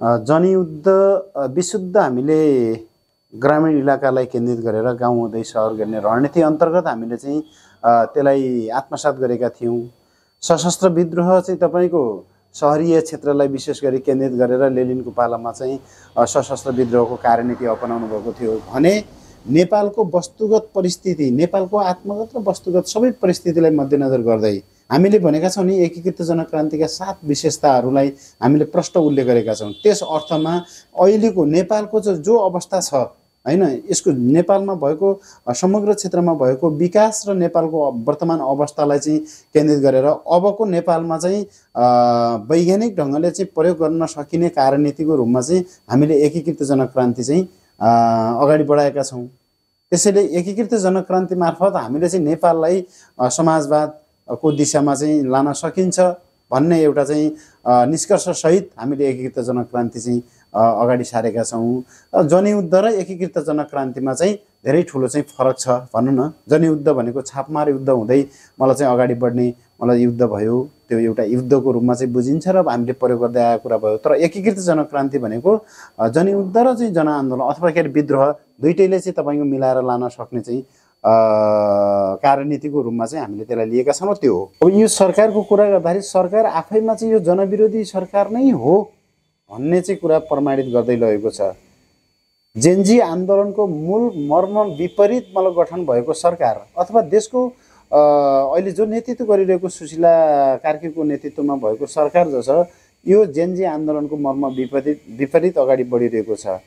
जनयुद्ध विशुद्ध हामीले ग्रामीण इलाकालाई केन्द्रित गरेर गाउँ हुँदै सहर गर्ने रणनीति अन्तर्गत हामीले चाहिँ त्यसलाई आत्मसात गरेका थियौँ। सशस्त्र विद्रोह चाहिँ तपाईँको सहरीय क्षेत्रलाई विशेष गरी केन्द्रित गरेर लेनिनको पालामा चाहिँ सशस्त्र विद्रोहको कार्यनीति अपनाउनु भएको थियो भने नेपालको वस्तुगत परिस्थिति, नेपालको आत्मगत र वस्तुगत सबै परिस्थितिलाई मध्यनजर गर्दै हामीले भनेका छौँ नि एकीकृत जनक्रान्तिका 7 विशेषताहरूलाई हामीले प्रष्ट उल्लेख गरेका छौँ। त्यस अर्थमा अहिलेको नेपालको जो अवस्था छ हैन, यसको नेपालमा भएको समग्र क्षेत्रमा भएको विकास र नेपालको वर्तमान अवस्थालाई चाहिँ केन्द्रित गरेर अबको नेपालमा चाहिँ वैज्ञानिक ढङ्गले चाहिँ प्रयोग गर्न सकिने कार्यनीतिको रूपमा चाहिँ हामीले एकीकृत जनक्रान्ति चाहिँ अगाडि बढाएका छौँ। त्यसैले एकीकृत जनक्रान्ति मार्फत हामीले चाहिँ नेपाललाई समाजवादको दिशामा चाहिँ लान सकिन्छ भन्ने एउटा चाहिँ निष्कर्ष सहित हामीले एकीकृत जनक्रान्ति चाहिँ अगाडि सारेका छौँ। जनयुद्ध र एकीकृत जनक्रान्तिमा चाहिँ धेरै ठुलो चाहिँ फरक छ भनौँ न। जनयुद्ध भनेको छापमार युद्ध हुँदै मलाई चाहिँ अगाडि बढ्ने मलाई युद्ध भयो, त्यो एउटा युद्धको रूपमा चाहिँ बुझिन्छ र हामीले प्रयोग गर्दै आएको कुरा भयो। तर एकीकृत जनक्रान्ति भनेको जनयुद्ध र चाहिँ जनआन्दोलन अथवा के अरे विद्रोह दुइटैले चाहिँ तपाईँको मिलाएर लान सक्ने चाहिँ कार्यनीतिको रूपमा चाहिँ हामीले त्यसलाई लिएका छौँ। त्यो हो। अब यो सरकारको कुरा गर्दाखेरि सरकार आफैमा चाहिँ यो जनविरोधी सरकार नै हो भन्ने चाहिँ कुरा प्रमाणित गर्दै लगेको छ। जेनजी आन्दोलनको मूल मर्म विपरीत मतलब गठन भएको सरकार अथवा देशको अहिले जो नेतृत्व गरिरहेको सुशीला कार्कीको नेतृत्वमा भएको सरकार जो छ यो जेनजी आन्दोलनको मर्म विपरीत अगाडि बढिरहेको छ।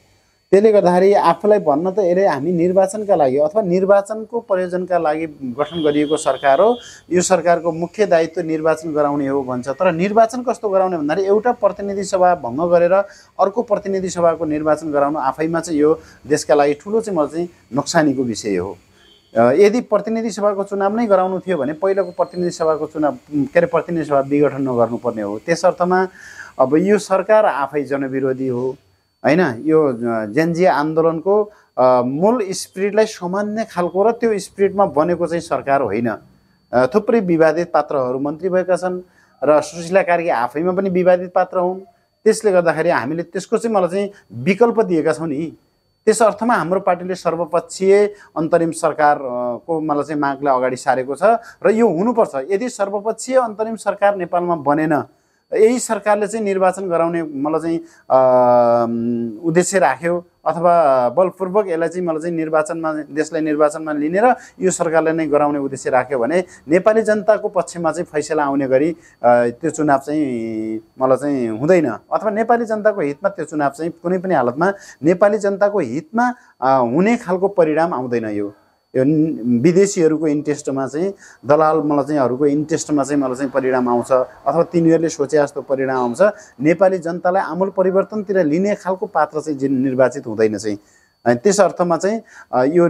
त्यसले गर्दाखेरि आफूलाई भन्न त यसले हामी निर्वाचनका लागि अथवा निर्वाचनको प्रयोजनका लागि गठन गरिएको सरकार हो, यो सरकारको मुख्य दायित्व निर्वाचन गराउने हो भन्छ। तर निर्वाचन कस्तो गराउने भन्दाखेरि एउटा प्रतिनिधि सभा भङ्ग गरेर अर्को प्रतिनिधि सभाको निर्वाचन गराउनु आफैमा चाहिँ यो देशका लागि ठुलो चाहिँ म चाहिँ नोक्सानीको विषय हो। यदि प्रतिनिधि सभाको चुनाव नै गराउनु थियो भने पहिलाको प्रतिनिधि सभाको चुनाव के अरे प्रतिनिधि सभा विघटन नगर्नुपर्ने हो। त्यस अर्थमा अब यो सरकार आफै जनविरोधी हो हैन। यो जेनजी आन्दोलनको मूल स्पिरिटलाई सामान्य खालको र त्यो स्पिरिटमा बनेको चाहिँ सरकार होइन। थुप्रै विवादित पात्रहरू मन्त्री भएका छन् र सुशीला कार्की आफैमा पनि विवादित पात्र हुन्। त्यसले गर्दाखेरि हामीले त्यसको चाहिँ मलाई चाहिँ विकल्प दिएका छौँ नि। त्यस अर्थमा हाम्रो पार्टीले सर्वपक्षीय अन्तरिम सरकारको मलाई चाहिँ मागलाई अगाडि सारेको छ र यो हुनुपर्छ। यदि सर्वपक्षीय अन्तरिम सरकार नेपालमा बनेन, यही सरकारले चाहिँ निर्वाचन गराउने मलाई चाहिँ उद्देश्य राख्यो अथवा बलपूर्वक यसलाई चाहिँ मलाई चाहिँ निर्वाचनमा देशलाई निर्वाचनमा लिने र यो सरकारले नै गराउने उद्देश्य राख्यो भने नेपाली जनताको पक्षमा चाहिँ फैसला आउने गरी त्यो चुनाव चाहिँ मलाई चाहिँ हुँदैन अथवा नेपाली जनताको हितमा त्यो चुनाव चाहिँ कुनै पनि हालतमा नेपाली जनताको हितमा हुने खालको परिणाम आउँदैन। यो विदेशीहरूको इन्ट्रेस्टमा चाहिँ दलाल मलाई चाहिँ हरूको इन्ट्रेस्टमा चाहिँ मलाई चाहिँ परिणाम आउँछ अथवा तिनीहरूले सोचे जस्तो परिणाम आउँछ। नेपाली जनतालाई आमूल परिवर्तनतिर लिने खालको पात्र चाहिँ निर्वाचित हुँदैन चाहिँ। त्यस अर्थमा चाहिँ यो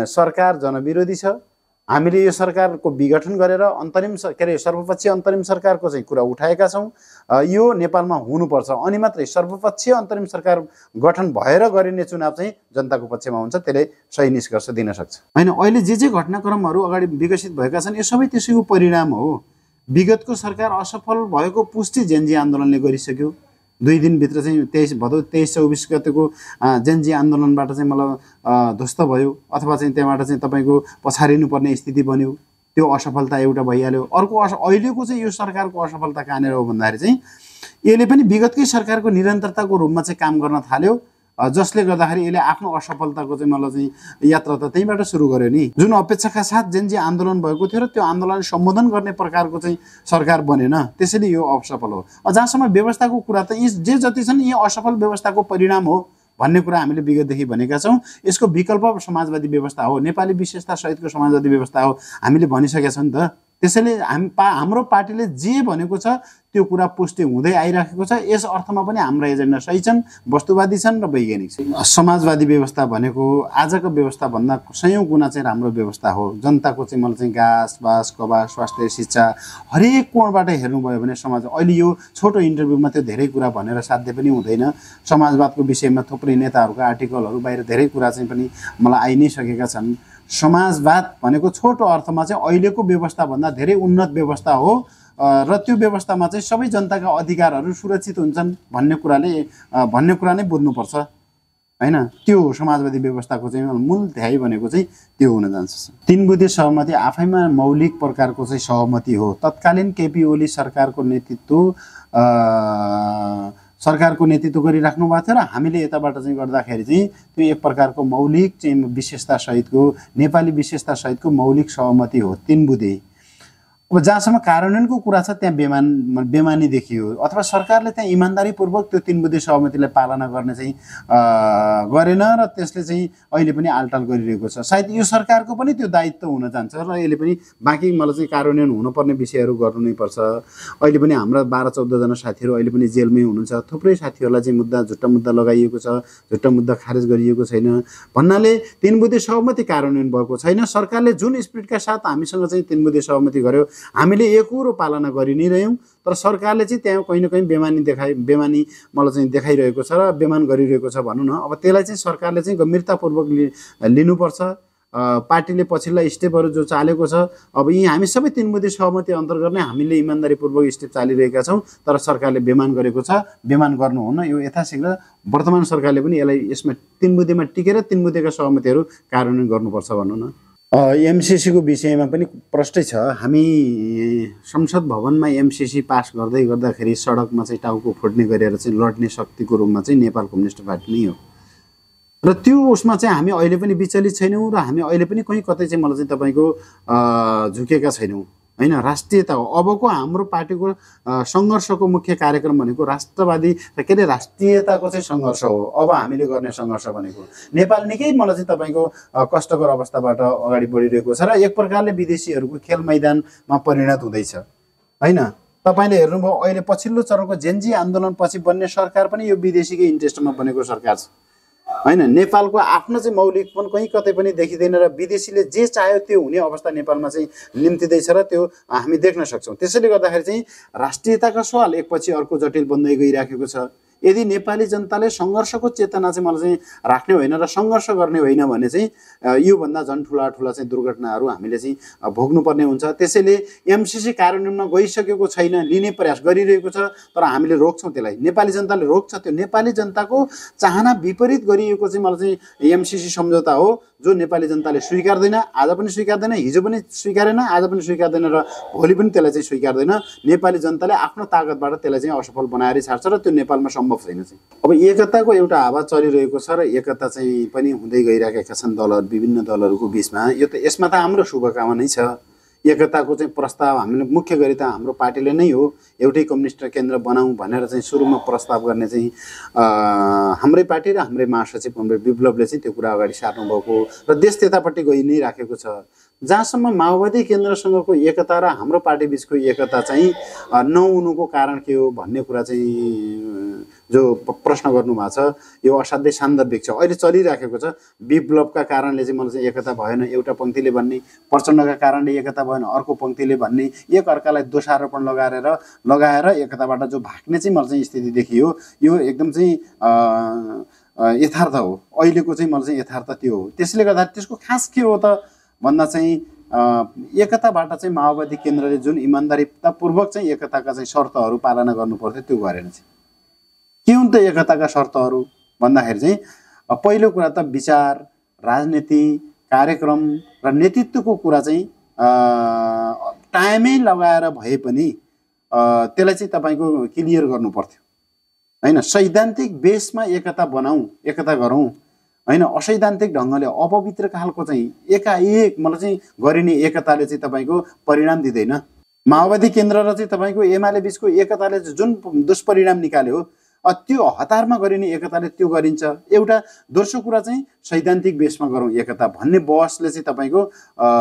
सरकार जनविरोधी छ। हामीले यो सरकारको विघटन गरेर अन्तरिम के अरे सर्वपक्षीय अन्तरिम सरकारको चाहिँ कुरा उठाएका छौँ। यो नेपालमा हुनुपर्छ अनि मात्रै सर्वपक्षीय अन्तरिम सरकार गठन भएर गरिने चुनाव चाहिँ जनताको पक्षमा हुन्छ, त्यसले सही निष्कर्ष दिन सक्छ हैन। अहिले जे घटनाक्रमहरू अगाडि विकसित भएका छन् यो सबै त्यसैको परिणाम हो। विगतको सरकार असफल भएको पुष्टि जेनजी आन्दोलनले गरिसक्यो। 2 दिनभित्र चाहिँ 23-24 गतेको जेनजी आन्दोलनबाट चाहिँ मलाई ध्वस्त भयो अथवा चाहिँ त्यहाँबाट चाहिँ तपाईँको पछारिनुपर्ने स्थिति बन्यो। त्यो असफलता एउटा भइहाल्यो। अर्को अहिलेको चाहिँ यो सरकारको असफलता कहाँनिर हो भन्दाखेरि चाहिँ यसले पनि विगतकै सरकारको निरन्तरताको रूपमा चाहिँ काम गर्न थाल्यो, जसले गर्दाखेरि यसले आफ्नो असफलताको चाहिँ मलाई चाहिँ यात्रा त त्यहीँबाट सुरु गर्यो नि। जुन अपेक्षाका साथ जेनजी आन्दोलन भएको थियो र त्यो आन्दोलनलाई सम्बोधन गर्ने प्रकारको चाहिँ सरकार बनेन, त्यसैले यो असफल हो। जहाँसम्म व्यवस्थाको कुरा त यी जे जति छन् यी असफल व्यवस्थाको परिणाम हो भन्ने कुरा हामीले विगतदेखि भनेका छौँ। यसको विकल्प समाजवादी व्यवस्था हो, नेपाली विशेषता सहितको समाजवादी व्यवस्था हो हामीले भनिसकेका छौँ नि त। त्यसैले हाम्रो पार्टीले जे भनेको छ त्यो कुरा पुष्टि हुँदै आइराखेको छ। यस अर्थमा पनि हाम्रा एजेन्डा सही छन्, वस्तुवादी छन् र वैज्ञानिक छन्। समाजवादी व्यवस्था भनेको आजको व्यवस्थाभन्दा सयौँ गुणा चाहिँ राम्रो व्यवस्था हो। जनताको चाहिँ मलाई चाहिँ घाँस बास कबा स्वास्थ्य शिक्षा हरेक कोणबाट हेर्नुभयो भने समाज अहिले यो छोटो इन्टरभ्यूमा त्यो धेरै कुरा भनेर साध्य पनि हुँदैन। समाजवादको विषयमा थुप्रै नेताहरूको आर्टिकलहरू बाहिर धेरै कुरा चाहिँ पनि मलाई आइ नै सकेका छन्। समाजवाद भनेको छोटो अर्थमा चाहिँ अहिलेको व्यवस्थाभन्दा धेरै उन्नत व्यवस्था हो र त्यो व्यवस्थामा चाहिँ सबै जनताका अधिकारहरू सुरक्षित हुन्छन् भन्ने कुरा नै बुझ्नुपर्छ हैन। त्यो हो समाजवादी व्यवस्थाको चाहिँ मूल ध्येय भनेको चाहिँ त्यो हुन जान्छ। 3 बुँदे सहमति आफैमा मौलिक प्रकारको चाहिँ सहमति हो। तत्कालीन केपी ओली सरकारको नेतृत्व गरिराख्नु भएको थियो र हामीले यताबाट चाहिँ गर्दाखेरि चाहिँ त्यो एक प्रकारको मौलिक चाहिँ विशेषता सहितको नेपाली विशेषता सहितको मौलिक सहमति हो 3 बुँदे। अब जहाँसम्म कार्यान्वयनको कुरा छ त्यहाँ बेमानी देखियो अथवा सरकारले त्यहाँ इमान्दारीपूर्वक त्यो 3 बुँदे सहमतिलाई पालना गर्ने चाहिँ गरेन र त्यसले चाहिँ अहिले पनि आलटाल गरिरहेको छ। सायद यो सरकारको पनि त्यो दायित्व हुन जान्छ र यसले पनि बाँकी मलाई चाहिँ कार्यान्वयन हुनुपर्ने विषयहरू गर्नु नै पर्छ। अहिले पनि हाम्रा 12-14 जना साथीहरू अहिले पनि जेलमै हुनुहुन्छ। थुप्रै साथीहरूलाई चाहिँ झुट्टा मुद्दा लगाइएको छ, झुट्टा मुद्दा खारेज गरिएको छैन भन्नाले 3 बुँदे सहमति कार्यान्वयन भएको छैन। सरकारले जुन स्पिरिटका साथ हामीसँग चाहिँ 3 बुँदे सहमति गर्यो हामीले एक कुरो पालना गरि नै रह्यौँ, तर सरकारले चाहिँ त्यहाँ कहीँ न कहीँ बेमानी मलाई चाहिँ देखाइरहेको छ र बेमान गरिरहेको छ भनौँ न। अब त्यसलाई चाहिँ सरकारले चाहिँ गम्भीरतापूर्वक लिनुपर्छ। पार्टीले पछिल्ला स्टेपहरू जो चालेको छ अब यी हामी सबै 3 बुँदे सहमति अन्तर्गत नै हामीले इमान्दारीपूर्वक स्टेप चालिरहेका छौँ, तर सरकारले बेमान गरेको छ। बेमान गर्नुहुन्न, यो यथाशीघ्र वर्तमान सरकारले पनि यसलाई यसमा 3 बुँदेमा टिकेर 3 बुँदेका सहमतिहरू कार्यान्वयन गर्नुपर्छ भनौँ न। एमसीसीको विषयमा पनि प्रष्टै छ। हामी संसद भवनमा एमसीसी पास गर्दाखेरि सडकमा चाहिँ टाउको फुट्ने गरेर चाहिँ लड्ने शक्तिको रूपमा चाहिँ नेपाल कम्युनिस्ट पार्टी नै हो र त्यो उसमा चाहिँ हामी अहिले पनि विचलित छैनौँ र हामी अहिले पनि कहीँ कतै चाहिँ मलाई चाहिँ तपाईँको झुकेका छैनौँ हैन। राष्ट्रियता हो अबको हाम्रो पार्टीको सङ्घर्षको मुख्य कार्यक्रम भनेको राष्ट्रवादी के अरे राष्ट्रियताको चाहिँ सङ्घर्ष हो। अब हामीले गर्ने सङ्घर्ष भनेको नेपाल निकै मलाई चाहिँ तपाईँको कष्टकर अवस्थाबाट अगाडि बढिरहेको छ र एक प्रकारले विदेशीहरूको खेल मैदानमा परिणत हुँदैछ हैन। तपाईँले हेर्नुभयो अहिले पछिल्लो चरणको जेनजी आन्दोलनपछि बन्ने सरकार पनि यो विदेशीकै इन्ट्रेस्टमा बनेको सरकार छ हैन। नेपालको आफ्नो चाहिँ मौलिकपन कहीँ कतै पनि देखिँदैन र विदेशीले जे चाह्यो त्यो हुने अवस्था नेपालमा चाहिँ निम्तिँदैछ र त्यो हामी देख्न सक्छौँ। त्यसैले गर्दाखेरि चाहिँ राष्ट्रियताका सवाल एकपछि अर्को जटिल बन्दै गइराखेको छ। यदि नेपाली जनताले सङ्घर्षको चेतना चाहिँ मलाई चाहिँ राख्ने होइन र सङ्घर्ष गर्ने होइन भने चाहिँ योभन्दा झन् ठुला चाहिँ दुर्घटनाहरू हामीले चाहिँ भोग्नुपर्ने हुन्छ। त्यसैले एमसीसी कार्यान्वयनमा गइसकेको छैन, लिने प्रयास गरिरहेको छ, तर हामीले रोक्छौँ त्यसलाई। नेपाली जनताले रोक्छ। त्यो नेपाली जनताको चाहना विपरीत गरिएको चाहिँ मलाई चाहिँ एमसीसी सम्झौता हो जो नेपाली जनताले स्वीकार्दैन, आज पनि स्वीकार्दैन, हिजो पनि स्वीकारेन, आज पनि स्वीकार्दैन र भोलि पनि त्यसलाई चाहिँ स्वीकार्दैन। नेपाली जनताले आफ्नो ताकतबाट त्यसलाई चाहिँ असफल बनाएर छाड्छ र त्यो नेपालमा सम्भव छैन चाहिँ। अब एकताको एउटा हावा चलिरहेको छ र एकता चाहिँ पनि हुँदै गइरहेका छन् दलहरू, विभिन्न दलहरूको बिचमा। यो त यसमा त हाम्रो शुभकामना नै छ। एकताको चाहिँ प्रस्ताव हामीले मुख्य गरी त हाम्रो पार्टीले नै हो एउटै कम्युनिस्ट केन्द्र बनाऊँ भनेर चाहिँ सुरुमा प्रस्ताव गर्ने चाहिँ हाम्रै पार्टी र हाम्रै महासचिव कमरेड विप्लवले चाहिँ त्यो कुरा अगाडि सार्नु भएको र देश त्यतापट्टि गइ नै राखेको छ। जहाँसम्म माओवादी केन्द्रसँगको एकता र हाम्रो पार्टी बिचको एकता चाहिँ नहुनुको कारण के हो भन्ने कुरा चाहिँ जो प्रश्न गर्नुभएको छ यो असाध्यै सान्दर्भिक छ। अहिले चलिराखेको छ विप्लवका कारणले चाहिँ मलाई चाहिँ एकता भएन एउटा पङ्क्तिले भन्ने, प्रचण्डका कारणले एकता भएन अर्को पङ्क्तिले भन्ने, एक अर्कालाई दोषारोपण लगाएर एकताबाट जो भाग्ने चाहिँ मलाई चाहिँ स्थिति देखियो यो एकदम चाहिँ यथार्थ हो। अहिलेको चाहिँ मलाई चाहिँ यथार्थ त्यो हो। त्यसले गर्दा त्यसको खास के हो त भन्दा चाहिँ एकताबाट चाहिँ माओवादी केन्द्रले जुन इमान्दारीतापूर्वक चाहिँ एकताका चाहिँ शर्तहरू पालना गर्नुपर्थ्यो त्यो गरेन चाहिँ। के हुन् त एकताका शर्तहरू भन्दाखेरि चाहिँ पहिलो कुरा त विचार, राजनीति, कार्यक्रम र नेतृत्वको कुरा चाहिँ टाइमै लगाएर भए पनि त्यसलाई चाहिँ तपाईँको क्लियर गर्नु पर्थ्यो हैन। सैद्धान्तिक बेसमा एकता बनाऊँ, एकता गरौँ हैन। असैद्धान्तिक ढङ्गले अपवित्र खालको चाहिँ एकाएक मलाई चाहिँ गरिने एकताले चाहिँ तपाईँको परिणाम दिँदैन। माओवादी केन्द्र र चाहिँ तपाईँको एमाले बिचको एकताले जुन दुष्परिणाम निकाल्यो त्यो हतारमा गरिने एकताले त्यो गरिन्छ। एउटा दोस्रो कुरा चाहिँ सैद्धान्तिक बेसमा गरौँ एकता भन्ने बहसले चाहिँ तपाईँको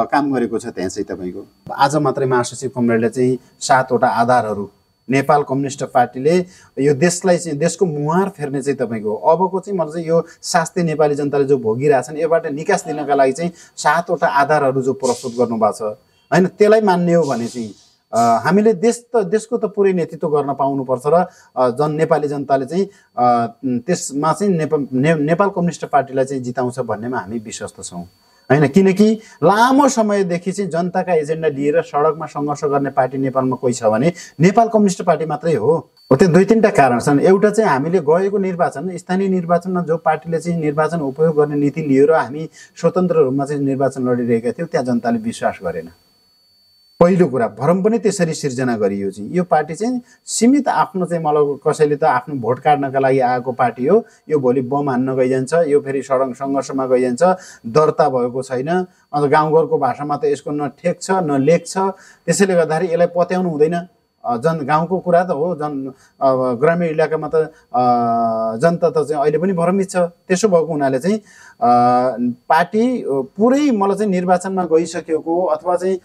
काम गरेको छ। त्यहाँ चाहिँ तपाईँको आज मात्रै महासचिव कमरेडले चाहिँ 7 वटा आधारहरू नेपाल कम्युनिस्ट पार्टीले यो देशलाई चाहिँ देशको मुहार फेर्ने चाहिँ तपाईँको अबको चाहिँ मलाई चाहिँ यो शास्ति नेपाली जनताले जो भोगिरहेछन् योबाट निकास दिनका लागि चाहिँ 7 वटा आधारहरू जो प्रस्तुत गर्नुभएको छ हैन। त्यसलाई मान्ने हो भने चाहिँ हामीले देशको त पुरै नेतृत्व गर्न पाउनुपर्छ र नेपाली जनताले चाहिँ त्यसमा चाहिँ नेपाल कम्युनिस्ट पार्टीलाई चाहिँ जिताउँछ भन्नेमा हामी विश्वस्त छौँ हैन, किनकि लामो समयदेखि चाहिँ जनताका एजेन्डा लिएर सडकमा सङ्घर्ष गर्ने पार्टी नेपालमा कोही छ भने नेपाल कम्युनिस्ट पार्टी मात्रै हो। त्यो दुई तीनटा कारण छन्। एउटा चाहिँ हामीले गएको निर्वाचन, स्थानीय निर्वाचनमा जो पार्टीले चाहिँ निर्वाचन उपयोग गर्ने नीति लियो र हामी स्वतन्त्र रूपमा चाहिँ निर्वाचन लडिरहेका थियौँ, त्यहाँ जनताले विश्वास गरेन। पहिलो कुरा भरम पनि त्यसरी सिर्जना गरियो चाहिँ यो पार्टी चाहिँ सीमित आफ्नो चाहिँ मलाई कसैले त आफ्नो भोट काट्नका लागि आएको पार्टी हो, यो भोलि बम हान्न गइजान्छ, यो फेरि सडक सङ्घर्षमा गइजान्छ, दर्ता भएको छैन, अन्त गाउँघरको भाषामा त यसको न ठेक छ न लेख छ, त्यसैले गर्दाखेरि यसलाई पत्याउनु हुँदैन। गाउँको कुरा त हो, ग्रामीण इलाकामा त जनता त चाहिँ अहिले पनि भ्रमित छ। त्यसो भएको हुनाले चाहिँ पार्टी पुरै मलाई चाहिँ निर्वाचनमा गइसकेको अथवा चाहिँ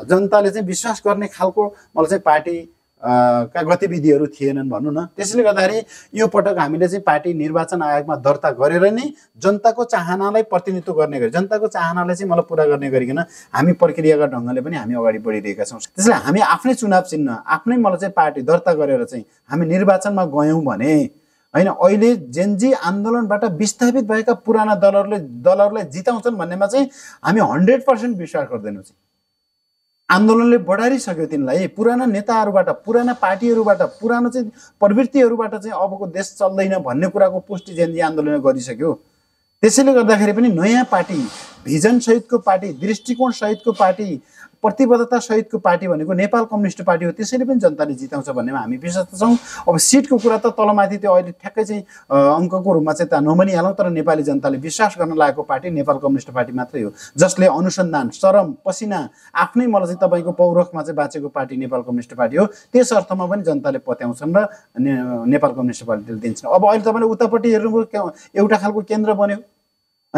जनताले चाहिँ विश्वास गर्ने खालको मलाई चाहिँ पार्टी का गतिविधिहरू थिएनन् भनौँ न। त्यसैले गर्दाखेरि यो पटक हामीले चाहिँ पार्टी निर्वाचन आयोगमा दर्ता गरेर नै जनताको चाहनालाई प्रतिनिधित्व गर्ने गरी, जनताको चाहनालाई चाहिँ मलाई पुरा गर्ने गरिकन हामी प्रक्रियागत ढङ्गले पनि हामी अगाडि बढिरहेका छौँ। त्यसैले हामी आफ्नै चुनाव चिन्ह, आफ्नै मलाई चाहिँ पार्टी दर्ता गरेर चाहिँ हामी निर्वाचनमा गयौँ भने हैन, अहिले जेनजी आन्दोलनबाट विस्थापित भएका पुराना दलहरूलाई जिताउँछन् भन्नेमा चाहिँ हामी 100% विश्वास गर्दैनौँ। आन्दोलनले बढारिसक्यो तिनलाई, पुराना नेताहरूबाट, पुराना पार्टीहरूबाट, पुरानो चाहिँ प्रवृत्तिहरूबाट चाहिँ अबको देश चल्दैन भन्ने कुराको पुष्टि जेनजी आन्दोलनले गरिसक्यो। त्यसैले गर्दाखेरि पनि नयाँ पार्टी, भिजन सहितको पार्टी, दृष्टिकोण सहितको पार्टी, प्रतिबद्धता सहितको पार्टी भनेको नेपाल कम्युनिस्ट पार्टी हो। त्यसैले पनि जनताले जिताउँछ भन्नेमा हामी विश्वास छौँ। अब सिटको कुरा त तलमाथि त्यो अहिले ठ्याक्कै चाहिँ अङ्कको रूपमा चाहिँ त्यहाँ नभनिहालौँ, तर नेपाली जनताले विश्वास गर्न लागेको पार्टी नेपाल कम्युनिस्ट पार्टी मात्रै हो, जसले अनुसन्धान, श्रम, पसिना, आफ्नै मलाई चाहिँ तपाईँको पौरखमा चाहिँ बाँचेको पार्टी नेपाल कम्युनिस्ट पार्टी हो। त्यस अर्थमा पनि जनताले पत्याउँछन् र नेपाल कम्युनिस्ट पार्टीले दिन्छन्। अब अहिले तपाईँले उतापट्टि हेर्नुभयो, एउटा खालको केन्द्र बन्यो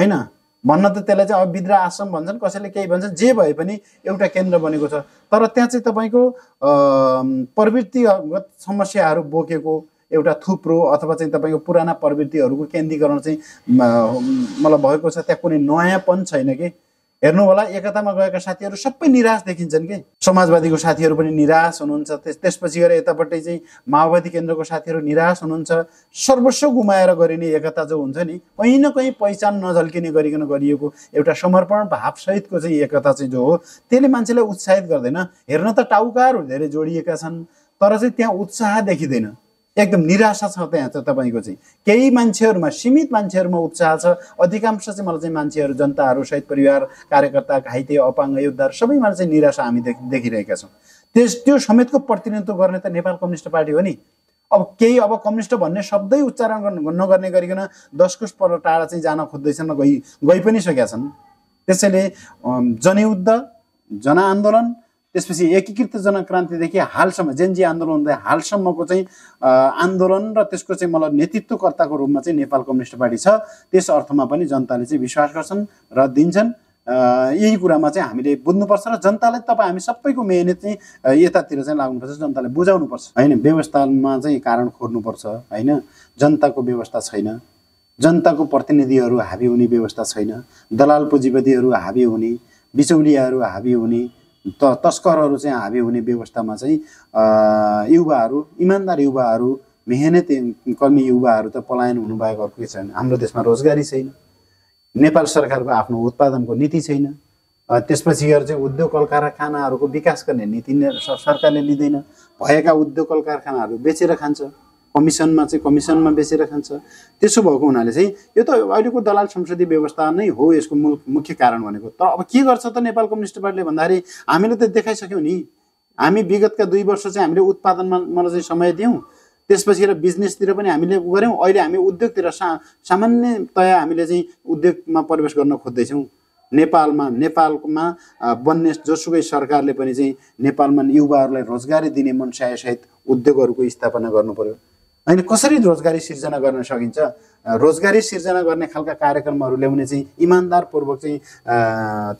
हैन, भन्न त त्यसलाई चाहिँ अब विद्रोह आश्रम भन्छन्, कसैले केही भन्छन्, जे भए पनि एउटा केन्द्र बनेको छ। तर त्यहाँ चाहिँ तपाईँको प्रवृत्तिगत समस्याहरू बोकेको एउटा थुप्रो अथवा चाहिँ तपाईँको पुराना प्रवृत्तिहरूको केन्द्रीकरण चाहिँ मलाई भएको छ। त्यहाँ कुनै नयाँपन छैन कि। हेर्नु होला, एकतामा गएका साथीहरू सबै निराश देखिन्छन् कि, समाजवादीको साथीहरू पनि निराश हुनुहुन्छ, त्यसपछि गएर यतापट्टि चाहिँ माओवादी केन्द्रको साथीहरू निराश हुनुहुन्छ। सर्वस्व गुमाएर गरिने एकता जो हुन्छ नि, कहीँ न कहीँ पहिचान नझल्किने गरिकन गरिएको एउटा समर्पण भावसहितको चाहिँ एकता चाहिँ जो हो, त्यसले मान्छेलाई उत्साहित गर्दैन। हेर्न त टाउकाहरू धेरै जोडिएका छन्, तर चाहिँ त्यहाँ उत्साह देखिँदैन, एकदम निराशा छ त्यहाँ चाहिँ तपाईँको चाहिँ। केही मान्छेहरूमा, सीमित मान्छेहरूमा उत्साह छ, अधिकांश चाहिँ मलाई चाहिँ मान्छेहरू, जनताहरू, शहीद परिवार, कार्यकर्ता, घाइते, अपाङ्ग, योद्धाहरू सबैमा चाहिँ निराशा हामी देखिरहेका छौँ। त्यो समेतको प्रतिनिधित्व गर्ने त नेपाल कम्युनिस्ट पार्टी हो नि। अब केही अब कम्युनिस्ट भन्ने शब्दै उच्चारण नगर्ने गरिकन 10 कोस पर टाढा चाहिँ जान खोज्दैछन् र गइ पनि सकेका छन्। त्यसैले जनयुद्ध, जनआन्दोलन, त्यसपछि एकीकृत जनक्रान्तिदेखि हालसम्म जेनजी आन्दोलन हुँदै हालसम्मको चाहिँ आन्दोलन र त्यसको चाहिँ मलाई नेतृत्वकर्ताको रूपमा चाहिँ नेपाल कम्युनिस्ट पार्टी छ। त्यस अर्थमा पनि जनताले चाहिँ विश्वास गर्छन् र दिन्छन्। यही कुरामा चाहिँ हामीले बुझ्नुपर्छ र जनतालाई हामी सबैको मेहनत चाहिँ यतातिर चाहिँ लाग्नुपर्छ, जनताले बुझाउनुपर्छ हैन। व्यवस्थामा चाहिँ कारण खोर्नुपर्छ हैन। जनताको व्यवस्था छैन, जनताको प्रतिनिधिहरू हाबी हुने व्यवस्था छैन, दलाल पुँजीपतिहरू हाबी हुने, बिचौलियाहरू हाबी हुने, तस्करहरू चाहिँ हाबी हुने व्यवस्थामा चाहिँ युवाहरू, इमान्दार युवाहरू, मेहनत कर्मी युवाहरू त पलायन हुनुभएको अर्को छैन। हाम्रो देशमा रोजगारी छैन, नेपाल सरकारको आफ्नो उत्पादनको नीति छैन, त्यसपछि गएर चाहिँ उद्योग कल कारखानाहरूको विकास गर्ने नीति सरकारले लिँदैन। भएका उद्योग कल कारखानाहरू बेचेर खान्छ, कमिसनमा बेचेर खान्छ। त्यसो भएको हुनाले चाहिँ यो त अहिलेको दलाल संसदीय व्यवस्था नै हो यसको मुख्य कारण भनेको। तर अब के गर्छ त नेपाल कम्युनिस्ट पार्टीले भन्दाखेरि हामीले त देखाइसक्यौँ नि। हामी विगतका 2 वर्ष चाहिँ हामीले उत्पादनमा मलाई चाहिँ समय दियौँ, त्यसपछि र बिजनेसतिर पनि हामीले गऱ्यौँ। अहिले हामी उद्योगतिर सामान्यतया हामीले चाहिँ उद्योगमा प्रवेश गर्न खोज्दैछौँ। नेपालमा बन्ने जोसुकै सरकारले पनि चाहिँ नेपालमा युवाहरूलाई रोजगारी दिने मनसायसहित उद्योगहरूको स्थापना गर्नु पर्यो हैन। कसरी रोजगारी सिर्जना गर्न सकिन्छ, रोजगारी सिर्जना गर्ने खालका कार्यक्रमहरू ल्याउने चाहिँ इमान्दारपूर्वक चाहिँ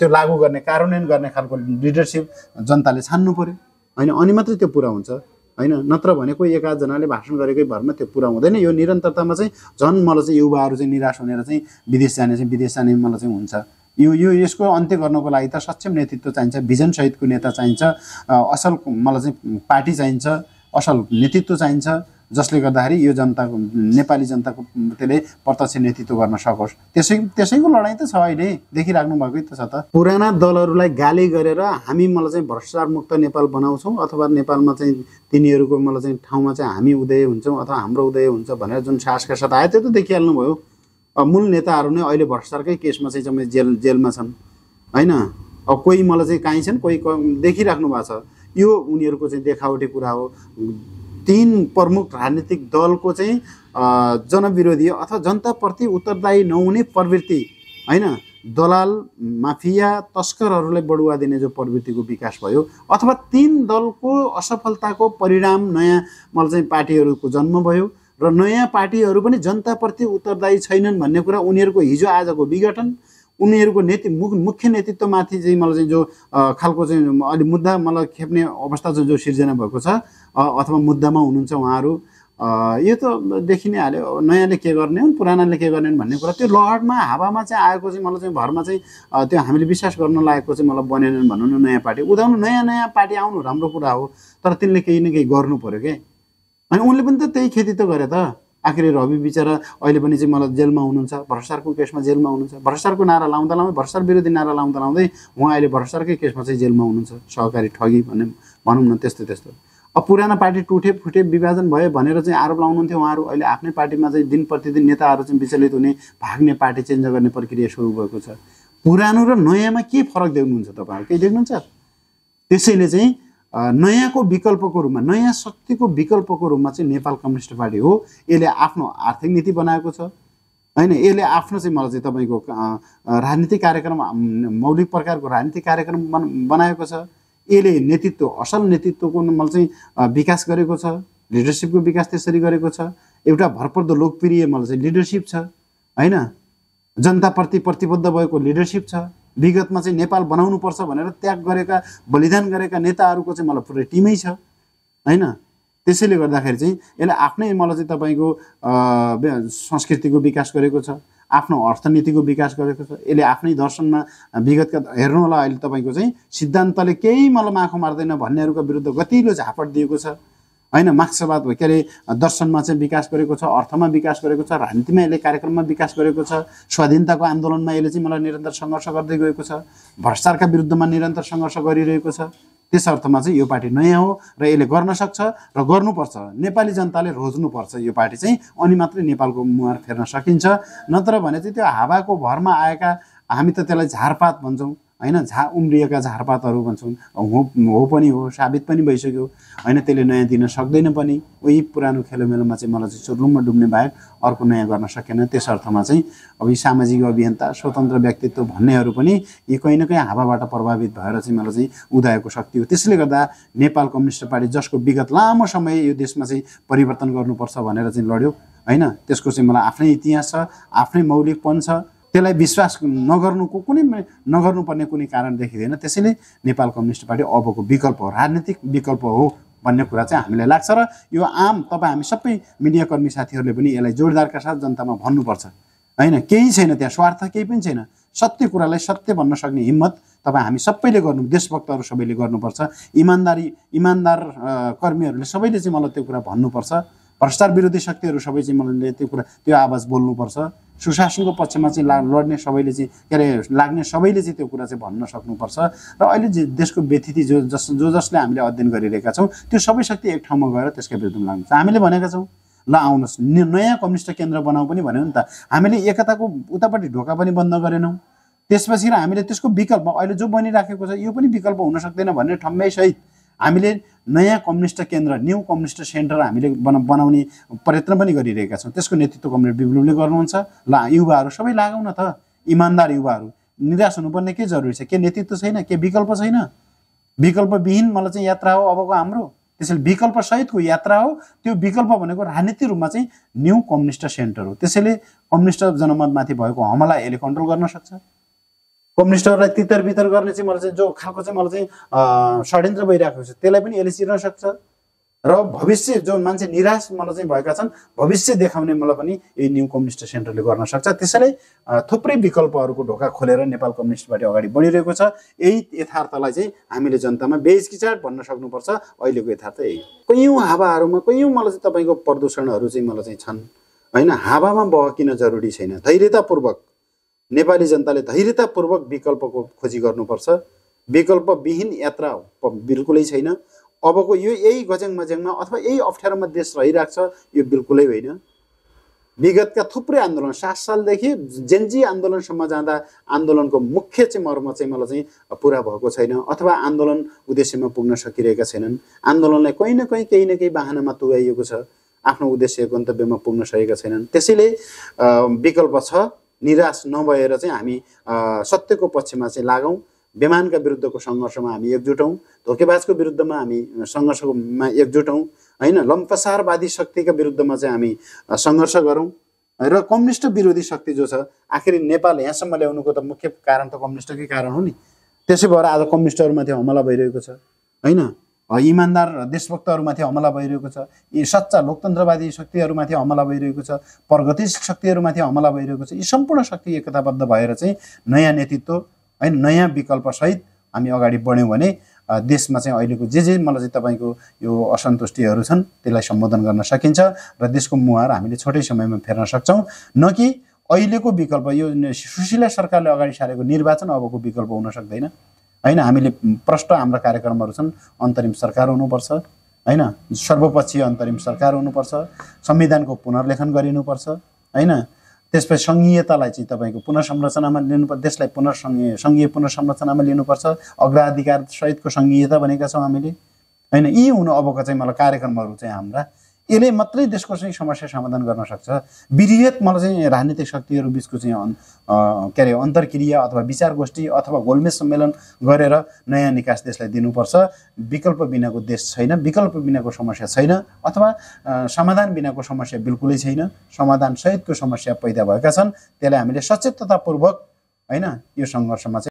त्यो लागू गर्ने, कार्यान्वयन गर्ने खालको लिडरसिप जनताले छान्नु पर्यो हैन। अनि मात्रै त्यो पुरा हुन्छ हैन। नत्र भने कोही एकाजनाले भाषण गरेकै भरमा त्यो पुरा हुँदैन। यो निरन्तरतामा चाहिँ झन् मलाई चाहिँ युवाहरू चाहिँ निराश हुनेर चाहिँ विदेश जाने मलाई चाहिँ हुन्छ। यसको अन्त्य गर्नको लागि त सक्षम नेतृत्व चाहिन्छ, भिजन सहितको नेता चाहिन्छ, असल मलाई चाहिँ पार्टी चाहिन्छ, असल नेतृत्व चाहिन्छ जसले गर्दाखेरि यो जनताको नेपाली जनताको त्यसले प्रत्यक्ष नेतृत्व गर्न सकोस्। त्यसैको लडाइँ त छ, अहिले देखिराख्नु भएकै त छ त। पुराना दलहरूलाई गाली गरेर हामी मलाई चाहिँ भ्रष्टाचार मुक्त नेपाल बनाउँछौँ अथवा नेपालमा चाहिँ तिनीहरूको मलाई चाहिँ ठाउँमा चाहिँ हामी उदय हुन्छौँ अथवा हाम्रो उदय हुन्छ भनेर जुन साहसका साथ आयो त्यो त देखिहाल्नु भयो। मूल नेताहरू नै अहिले भ्रष्टाचारकै केसमा चाहिँ जेलमा छन् होइन। अब कोही मलाई चाहिँ काहीँ छन्, कोही देखिराख्नु भएको छ। यो उनीहरूको चाहिँ देखावटी कुरा हो। 3 प्रमुख राजनीतिक दलको चाहिँ जनविरोधी अथवा जनताप्रति उत्तरदायी नहुने प्रवृत्ति होइन, दलाल माफिया तस्करहरूलाई बढुवा दिने जो प्रवृत्तिको विकास भयो अथवा 3 दलको असफलताको परिणाम नयाँ मलाई चाहिँ पार्टीहरूको जन्म भयो र नयाँ पार्टीहरू पनि जनताप्रति उत्तरदायी छैनन् भन्ने कुरा उनीहरूको हिजो आजको विघटन, उनीहरूको मुख्य नेतृत्वमाथि चाहिँ मलाई चाहिँ जो खालको चाहिँ अलि मुद्दा मलाई खेप्ने अवस्था चाहिँ जो सिर्जना भएको छ अथवा मुद्दामा हुनुहुन्छ उहाँहरू, यो त देखि नै हाल्यो। नयाँले के गर्ने हुन्, पुरानाले के गर्ने भन्ने कुरा त्यो लहरमा हावामा चाहिँ आएको चाहिँ मलाई चाहिँ भरमा चाहिँ त्यो हामीले विश्वास गर्न लागेको चाहिँ मलाई बनेनन् भनौँ न। नयाँ पार्टी उदाउनु, नयाँ पार्टी आउनु राम्रो कुरा हो, तर तिनले केही न केही गर्नु पर्यो के। अनि उनले पनि त त्यही खेती त गरे त। आखिर रवि बिचरा अहिले पनि चाहिँ मलाई जेलमा हुनुहुन्छ, भ्रष्टाचारको केसमा जेलमा हुनुहुन्छ। भ्रष्टाचारको नारा लाउँदा भ्रष्टाचार विरोधी नारा लाउँदा उहाँ अहिले भ्रष्टाचारकै केसमा चाहिँ जेलमा हुनुहुन्छ, सहकारी ठगी भनौँ न त्यस्तो। अब पुराना पार्टी टुटे फुटे विभाजन भयो भनेर चाहिँ आरोप लाउनुहुन्थ्यो उहाँहरू। अहिले आफ्नै पार्टीमा चाहिँ दिन प्रतिदिन नेताहरू चाहिँ विचलित हुने, भाग्ने, पार्टी चेन्ज गर्ने प्रक्रिया सुरु भएको छ। पुरानो र नयाँमा के फरक देख्नुहुन्छ तपाईँहरू? केही देख्नुहुन्छ? त्यसैले चाहिँ नयाँको विकल्पको रूपमा, नयाँ शक्तिको विकल्पको रूपमा चाहिँ नेपाल कम्युनिस्ट पार्टी हो। यसले आफ्नो आर्थिक नीति बनाएको छ होइन, यसले आफ्नो चाहिँ मलाई चाहिँ तपाईँको राजनीतिक कार्यक्रम, मौलिक प्रकारको राजनीतिक कार्यक्रम बनाएको छ। यसले नेतृत्व, असल नेतृत्वको मलाई चाहिँ विकास गरेको छ, लिडरसिपको विकास त्यसरी गरेको छ। एउटा भरपर्दो लोकप्रिय मलाई चाहिँ लिडरसिप छ होइन, जनताप्रति प्रतिबद्ध भएको लिडरसिप छ। विगतमा चाहिँ नेपाल बनाउनुपर्छ भनेर त्याग गरेका, बलिदान गरेका नेताहरूको चाहिँ मलाई पुरै टिमै छ होइन। त्यसैले गर्दाखेरि चाहिँ यसले आफ्नै मलाई चाहिँ तपाईँको संस्कृतिको विकास गरेको छ, आफ्नो अर्थनीतिको विकास गरेको छ। यसले आफ्नै दर्शनमा विगतका हेर्नु होला अहिले तपाईँको चाहिँ सिद्धान्तले केही मलाई माखो मार्दैन भन्नेहरूका विरुद्ध गतिलो झापट दिएको छ होइन। मार्क्सवाद के अरे दर्शनमा चाहिँ विकास गरेको छ, अर्थमा विकास गरेको छ, राजनीतिमा यसले कार्यक्रममा विकास गरेको छ, स्वाधीनताको आन्दोलनमा यसले चाहिँ मलाई निरन्तर सङ्घर्ष गर्दै गएको छ, भ्रष्टाचारका विरुद्धमा निरन्तर सङ्घर्ष गरिरहेको छ। त्यस अर्थमा चाहिँ यो पार्टी नयाँ हो र यसले गर्न सक्छ र गर्नुपर्छ। नेपाली जनताले रोज्नुपर्छ यो पार्टी चाहिँ, अनि मात्रै नेपालको मुहार फेर्न सकिन्छ। नत्र भने चाहिँ त्यो हावाको भरमा आएका, हामी त त्यसलाई झारपात भन्छौँ होइन, उम्रिएका झारपातहरू भन्छौँ, हो पनि हो, साबित पनि भइसक्यो होइन। त्यसले नयाँ दिन सक्दैन पनि। उही पुरानो खेलोमेलोमा चाहिँ मलाई चाहिँ चुर्लुममा डुब्ने बाहेक अर्को नयाँ गर्न सकेन। त्यस अर्थमा चाहिँ अब यी सामाजिक अभियन्ता, स्वतन्त्र व्यक्तित्व भन्नेहरू पनि यी कहीँ न कहीँ हावाबाट प्रभावित भएर चाहिँ मलाई चाहिँ उदाएको शक्ति हो। त्यसले गर्दा नेपाल कम्युनिस्ट पार्टी जसको विगत लामो समय यो देशमा चाहिँ परिवर्तन गर्नुपर्छ भनेर चाहिँ लड्यो होइन, त्यसको चाहिँ मलाई आफ्नै इतिहास छ, आफ्नै मौलिकपन छ। त्यसलाई विश्वास नगर्नुपर्ने कुनै कारण देखिँदैन। त्यसैले नेपाल कम्युनिस्ट पार्टी अबको विकल्प हो, राजनीतिक विकल्प हो भन्ने कुरा चाहिँ हामीलाई लाग्छ। र यो आम हामी सबै मिडियाकर्मी साथीहरूले पनि यसलाई जोरदारका साथ जनतामा भन्नुपर्छ होइन। केही छैन त्यहाँ, स्वार्थ केही पनि छैन। सत्य कुरालाई सत्य भन्न सक्ने हिम्मत हामी सबैले गर्नु, देशभक्तहरू सबैले गर्नुपर्छ। इमान्दार कर्मीहरूले सबैले चाहिँ मलाई त्यो कुरा भन्नुपर्छ। भ्रष्टाचार विरोधी शक्तिहरू सबै चाहिँ मलाई त्यो आवाज बोल्नुपर्छ। सुशासनको पक्षमा चाहिँ लड्ने सबैले चाहिँ के अरे लाग्ने सबैले चाहिँ त्यो कुरा चाहिँ भन्न सक्नुपर्छ। र अहिले देशको व्यथिति जसले हामीले अध्ययन गरिरहेका छौँ त्यो सबै शक्ति एक ठाउँमा गएर त्यसका विरुद्धमा लाग्नुपर्छ। हामीले भनेका छौँ ल आउनुहोस् नयाँ कम्युनिस्ट केन्द्र बनाऊ पनि भन्यो नि त। हामीले एकताको उतापट्टि ढोका पनि बन्द गरेनौँ। त्यसपछि हामीले त्यसको विकल्प अहिले जो बनिराखेको छ यो पनि विकल्प हुन सक्दैन भन्ने ठम्ब्याइसहित हामीले नयाँ कम्युनिस्ट केन्द्र, न्यू कम्युनिस्ट सेन्टर हामीले बनाउने प्रयत्न पनि गरिरहेका छौँ। त्यसको नेतृत्व कमरेड विप्लवले गर्नुहुन्छ। ल युवाहरू सबै लागौँ न त, इमान्दार युवाहरू। निराश हुनुपर्ने के जरुरी छ? के नेतृत्व छैन? के विकल्प छैन? विकल्पविहीन मलाई चाहिँ यात्रा हो अबको हाम्रो। त्यसैले विकल्प सहितको यात्रा हो। त्यो विकल्प भनेको राजनीतिक रूपमा चाहिँ न्यू कम्युनिस्ट सेन्टर हो। त्यसैले कम्युनिस्ट जनमतमाथि भएको हमला यसले कन्ट्रोल गर्न सक्छ। कम्युनिस्टहरूलाई तितर बितर गर्ने चाहिँ मलाई चाहिँ जो खालको चाहिँ मलाई चाहिँ षड्यन्त्र भइरहेको छ त्यसलाई पनि यसले चिर्न सक्छ र भविष्य जो मान्छे निराश मलाई चाहिँ भएका छन् भविष्य देखाउने मलाई पनि यो न्यू कम्युनिस्ट सेन्टरले गर्न सक्छ। त्यसैले थुप्रै विकल्पहरूको ढोका खोलेर नेपाल कम्युनिस्ट पार्टी अगाडि बढिरहेको छ। यही यथार्थलाई चाहिँ हामीले जनतामा बेइज्जत भन्न सक्नुपर्छ। अहिलेको यथार्थ यही कैयौँ हावाहरूमा कैयौँ मलाई चाहिँ तपाईँको प्रदूषणहरू चाहिँ मलाई चाहिँ छन् होइन। हावामा बहकिन जरुरी छैन। धैर्यतापूर्वक नेपाली जनताले धैर्यतापूर्वक विकल्पको खोजी गर्नुपर्छ। विकल्पविहीन यात्रा बिल्कुलै छैन। अबको यो यही गजङ मजङमा अथवा यही अप्ठ्यारोमा देश रहिरहेको छ यो बिल्कुलै होइन। विगतका थुप्रै आन्दोलन 7 सालदेखि जेनजी आन्दोलनसम्म जाँदा आन्दोलनको मुख्य चाहिँ मर्म चाहिँ मलाई चाहिँ पुरा भएको छैन अथवा आन्दोलन उद्देश्यमा पुग्न सकिरहेका छैनन्। आन्दोलनलाई कहीँ न केही बाहनामा तुगाइएको छ, आफ्नो उद्देश्य गन्तव्यमा पुग्न सकेका छैनन्। त्यसैले विकल्प छ। निराश नभएर चाहिँ हामी सत्यको पक्षमा चाहिँ लागौँ। बेमानका विरुद्धको सङ्घर्षमा हामी एकजुट हौँ। धोकेबाजको विरुद्धमा हामी सङ्घर्षमा एकजुट हौँ होइन। लम्पसारवादी शक्तिका विरुद्धमा चाहिँ हामी सङ्घर्ष गरौँ र कम्युनिस्ट विरोधी शक्ति जो छ आखिर नेपाल यहाँसम्म ल्याउनुको त मुख्य कारण त कम्युनिस्टकै कारण हो नि। त्यसै भएर आज कम्युनिस्टहरूमाथि हमला भइरहेको छ होइन। इमान्दार देशभक्तहरूमाथि हमला भइरहेको छ। यी सच्चा लोकतन्त्रवादी शक्तिहरूमाथि हमला भइरहेको छ। प्रगतिशील शक्तिहरूमाथि हमला भइरहेको छ। यी सम्पूर्ण शक्ति एकताबद्ध भएर चाहिँ नयाँ नेतृत्व होइन नयाँ विकल्पसहित हामी अगाडि बढ्यौँ भने देशमा चाहिँ अहिलेको जे मलाई चाहिँ तपाईँको यो असन्तुष्टिहरू छन् त्यसलाई सम्बोधन गर्न सकिन्छ र देशको मुहार हामीले छोटै समयमा फेर्न सक्छौँ। न कि अहिलेको विकल्प यो सुशीला सरकारले अगाडि सारेको निर्वाचन अबको विकल्प हुन सक्दैन होइन। हामीले प्रष्ट हाम्रा कार्यक्रमहरू छन्। अन्तरिम सरकार हुनुपर्छ होइन। सर्वपक्षीय अन्तरिम सरकार हुनुपर्छ। संविधानको पुनर्लेखन गरिनुपर्छ होइन। त्यसपछि सङ्घीयतालाई चाहिँ तपाईँको पुनर्संरचनामा लिनुपर्छ। देशलाई सङ्घीय पुनर्संरचनामा लिनुपर्छ। अग्राधिकार सहितको सङ्घीयता भनेका छौँ हामीले होइन। यी हुनु अबका चाहिँ मलाई कार्यक्रमहरू चाहिँ हाम्रा यसले मात्रै देशको चाहिँ समस्या समाधान गर्न सक्छ। विरहित मलाई चाहिँ राजनीतिक शक्तिहरू बिचको चाहिँ के अरे अन्तर्क्रिया अथवा विचार गोष्ठी अथवा गोलमेज सम्मेलन गरेर नयाँ निकास देशलाई दिनुपर्छ। विकल्प बिनाको देश छैन। विकल्प बिनाको समस्या छैन अथवा समाधान बिनाको समस्या बिल्कुलै छैन। समाधान सहितको समस्या पैदा भएका छन्। त्यसलाई हामीले सचेततापूर्वक होइन यो सङ्घर्षमा चाहिँ